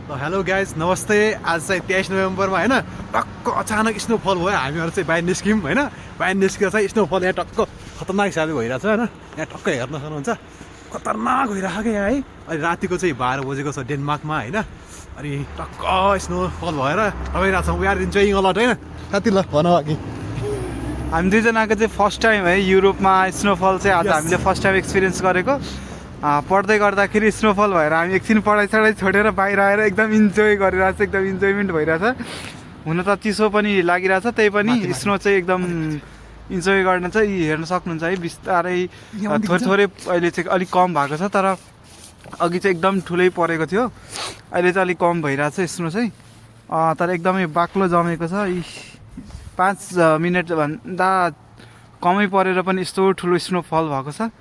Hello guys नमस्ते। आज चाहिँ 23 नोभेम्बरमा होइन टक्क अचानक स्नोफल भयो। हामीहरू चाहिँ बाहिर निस्क्यौँ होइन। बाहिर निस्केर चाहिँ स्नोफल यहाँ टक्क खतरनाक हिसाबले भइरहेछ होइन। यहाँ टक्क हेर्न सक्नुहुन्छ खतरनाक भइरहेको क्या यहाँ है। अनि रातिको चाहिँ 12 बजेको छ डेनमार्कमा होइन। अनि टक्क स्नोफल भएर रमाइरहेको छौँ। We are enjoying a lot होइन साथी। ल भन अघि हामी दुईजनाको चाहिँ फर्स्ट टाइम है युरोपमा स्नोफल चाहिँ आज Yes. हामीले फर्स्ट टाइम एक्सपिरियन्स गरेको। पढ्दै गर्दाखेरि स्नोफल भएर हामी एकछिन पढाइ सढाइ छोडेर बाहिर आएर एकदम इन्जोय गरिरहेछ, एकदम इन्जोयमेन्ट भइरहेछ। हुन त चिसो पनि लागिरहेछ, त्यही पनि माथि। स्नो चाहिँ एकदम इन्जोय गर्न चाहिँ हेर्न सक्नुहुन्छ है। बिस्तारै थोरै थोरै अहिले चाहिँ अलिक कम भएको छ, तर अघि चाहिँ एकदम ठुलै परेको थियो। अहिले चाहिँ अलिक कम भइरहेछ स्नो चाहिँ, तर एकदमै बाक्लो जमेको छ। 5 मिनट भन्दा कमै परेर पनि यस्तो ठुलो स्नोफल भएको छ।